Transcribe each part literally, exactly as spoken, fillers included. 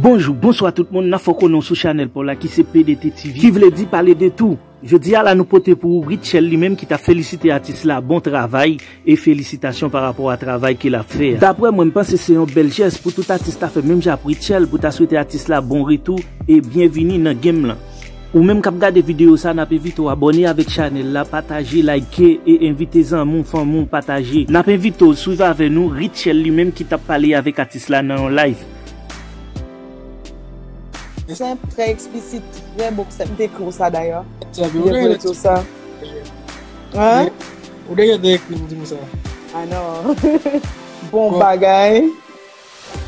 Bonjou, bonswa tout moun, n ap fè w konnen w sou chanèl pa w la ki se P D T T V, ki vle di pale de tou. Jodi a la nou pote pou ou Rutshelle li menm ki t ap felisite atis la bon travay e felisitasyon pa rapò a travay ke l ap fè a. Daprè mwen, m panse se yon bèl jès pou tout atis ta fè menm jan ak Rutshelle pou ta swete atis la bon retou e byenvini nan game lan. Ou menm k ap gade videyo sa, n ap envite w abòne avèk chanèl la, pataje, like e envite zanmi w, fanmi w pataje. N ap envite w swiv avè nou Rutshelle li menm ki t ap pale avèk atis la nan yon live. Senp, trè eksplisit, trè bon konsèp. M te ekri w sa dayè. Sa vre, ou te gentan sa. Hein? Ou te gentan ekri m di m sa. Ah non. Bon bagay.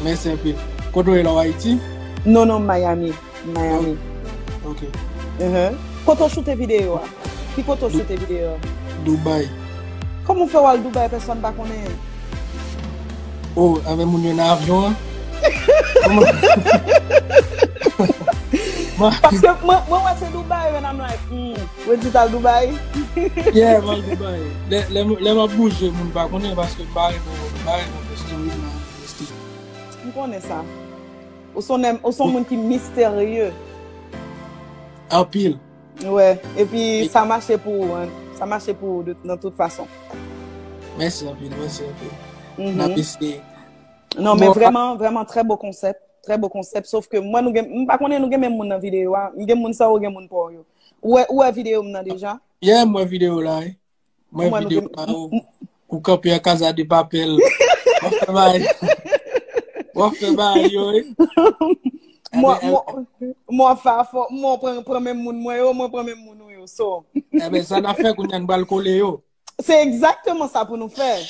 Mèsi anpil. Kote w ye la, w Ayiti? Non, non, Miami. Miami. Ok. Kote w choute videyo a? Ki kote w choute videyo a? Dubai. Kòman w fè w al Dubai, pèsonn pa konnen? Oh, avè moun yo nan avyon an? Paske mwen wè se Dubai, and I'm like, hmm, ou di t al Dubai? Yeah, m al Dubai. Lè m ap bouje, moun pa konnen paske m pa renmen fè story nan. M konnen sa. Ou se yon moun ki misterye. Anpil. Wè, epi sa mache pou ou, sa mache pou ou nan tout fason. Mèsi anpil, mèsi anpil. N ap eseye. Non, men vrèman, vrèman, trè bo konsèp. Trè bo konsèp. Sof ke mwen, nou gen, m pa konnen nou gen menm moun nan videyo a. M gen moun sa ou gen moun pa w yo. Ou wè, ou wè videyo m nan deja? Yeah, m wè videyo la, wi. Mwen videyo pa ou, ou kanpe an Casa de Papel. W ap fè bagay. W ap fè bagay yo, wi. Mwen fè afò, mwen pran pran menm moun mwen yo, mwen pran menm moun ou yo. So. Enben, sa n ap fè kounye a, n pral kole yo. Se egzakteman sa pou nou fè.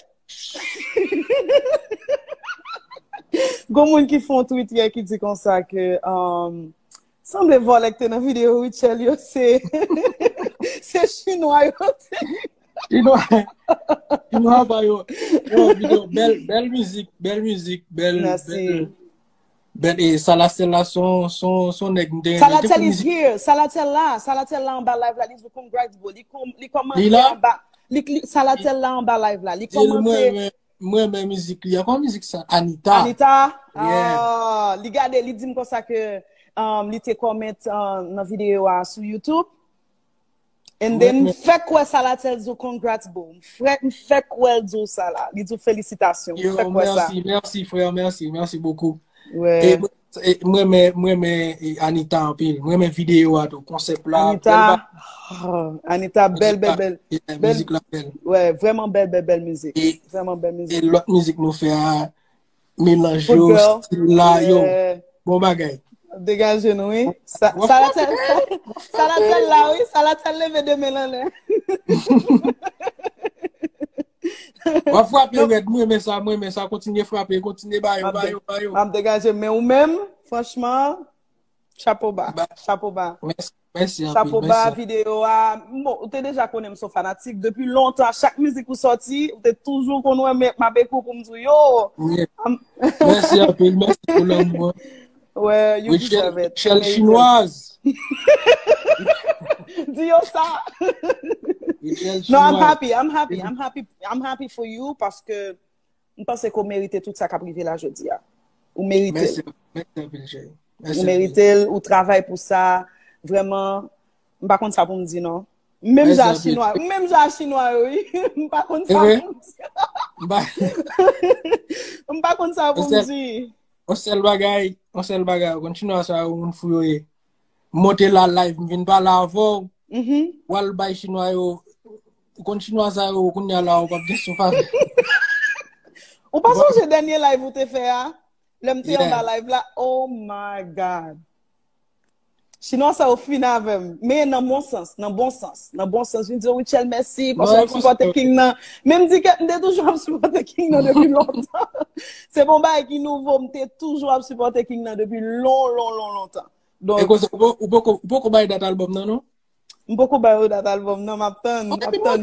Gon moun ki fè yon tweet yè ki di konsa ke um, sanble vòlè k te nan videyo Rutshelle yo se se chinwa yo te. Chinwa chinwa ba yo yo videyo bèl bèl mizik bèl mizik bèl bèl bèl e Salathiel la son son son nèg m te renmen. Salathiel is here. Salathiel la Salathiel la anba live la li di congrats bro li kòmante anba. Li, li, Salathiel la anba live la. Li kòmante. M renmen mizik li. Ankò mizik sa? Anita. Anita. Ah, li gade, li di m konsa ke um, li te kòmante uh, nan videyo a sou YouTube. And then, m fèk wè Salathiel di w congrats bro. M fèk wè l di w sa la. Li di w felisitasyon. M fèk wè sa. Mèsi, mèsi frè, mèsi, mèsi bokou. Wè. E mwen renmen mwen renmen Anita anpil. Mwen renmen videyo a tou, konsèp la. Anita, Anita bèl bèl bèl. Mizik la bèl. Wè, vrèman bèl bèl bèl mizik. Vrèman bèl mizik. E lòt mizik nou fè a, melanj yo, stil la yo. Bon bagay. Degaje nou wi. Salathiel la wi, Salathiel leve de men l anlè. W ap frape rèd, mwen renmen sa, mwen renmen sa, kontinye frape, kontinye ba yo, ba yo, ba yo. M ap degaje, men ou menm, franchman, chapo ba, chapo ba. Mèsi anpil. Chapo ba videyo a. Bon, ou te deja konnen m se yon fanatik depi lontan. Chak mizik ou sòti, ou te toujou konn wè m ap ekri w pou m di w yo. Mèsi anpil, mèsi pou lanmou an. Wè, you deserve it. Rutshelle chinwaz. Di yo sa. No, I'm happy. I'm happy. I'm happy. I'm happy for you paske m panse ke w merite tout sa k ap rive la jodi a. Ou merite l. Ou merite l, ou travay pou sa. Vrèman, m pa konn sa pou m di non. Menm jan a chinwa, menm jan a chinwa yo wi. M pa konn sa pou m di. M pa konn sa pou m di. Yon sèl bagay, yon sèl bagay, ou konn chinwa sa yo moun fou yo ye. M monte la live, m vin pale avè w. W al bay chinwa yo, ou konn chinwa sa yo kounye a la ou p ap gen souf avè. Ou pa sonje dènye live ou te fè a? Lè m te anba live la, oh my God. Chinwa sa yo fin avè m. Men nan bon sans, nan bon sans. Nan bon sans. Vin di yo Rutshelle mèsi paske w ap sipòte King nan. Men m di ke m te toujou ap sipòte King nan depi lontan. Se pa yon bagay ki nouvo, m te toujou ap sipòte King nan depi lon, lon, lon, lontan. Donk. E konsa, ou poko, ou poko bay dat albòm nan, non? M poko ba yo dat albòm nan, m ap tann, m ap tann.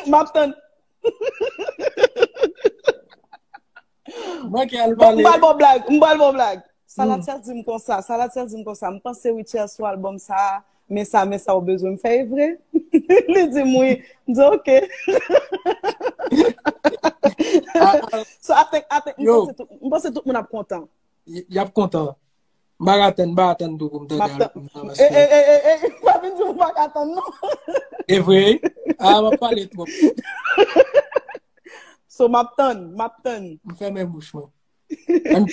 M ap tann. Mwen ki al pale. M pral ba w blag, m pral ba w blag. Salathiel di m konsa, Salathiel di m konsa, m panse Rutshelle sou albòm sa, men sa, men sa ou bezwen m fè, e vre? Li di m wi. M di ok. So, I think, I think, m panse tout, m panse tout moun ap kontan. Y ap kontan. M pa ka tann, m pa ka tann tou pou m tande M ap album tann. Nan E, paske e, e, e, e, pa vin di m pa ka tann, non. E vre? A, m ap pale twòp. So, m ap tann, m ap tann. M fèmen bouch mwen. Ann-